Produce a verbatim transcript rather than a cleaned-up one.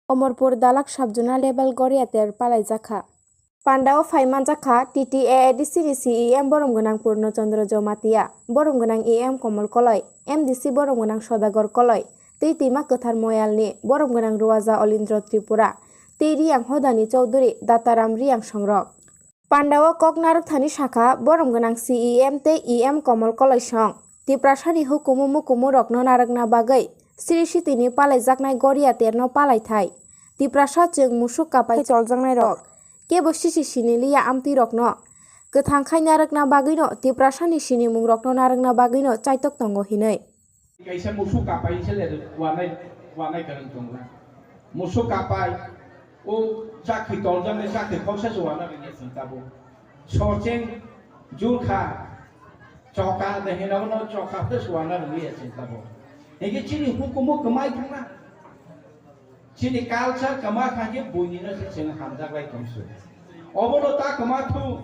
Omorpur Dalak Sub Zonal Level Goriater palaijakha. Pandao phaimanjakha T T A A D C ni C E M borom gwnang Purno Chandra Jamatia, borom gwnang E M Komol Koloi, M D C borom gwnang Sodagar Koloi, tei Twima Kwthar Moyalni borom gwnang Ruwaja Olindra Tripura, tei Riyang Hodani Chowdhury Dataram Riyang songrok. Pandao kok narwkthani sakha borom gwnang C E M tei E M Komol Koloi song Tiprasani hukumu mukumu rokno narwkna bagwi Sri Sitini palaijaknai Goriaterno palaithai. Tiprasa chwng musuk kapai choljaknai rok. Kebo sisi siniliya amtwi rokno kwthang khai narwkna bagwino Tiprasani sinimung rokno narwkna bagwino chaitok tongo hinwi. Kaisa musuk kapai se le wanai, wanai kwrwng tongo. Musuk kapai o chakri toljaknai chakri khoksa se wana rwngya chwng tabuk. Socheng jurkha choka de hinabo no choka se wana rwngya chwng tabuk. Hingke chini hukumu kwmai thangna. Chini culture kwma kha khe buini no se chwng hamjak lai tong se. Obo no ta kwma thu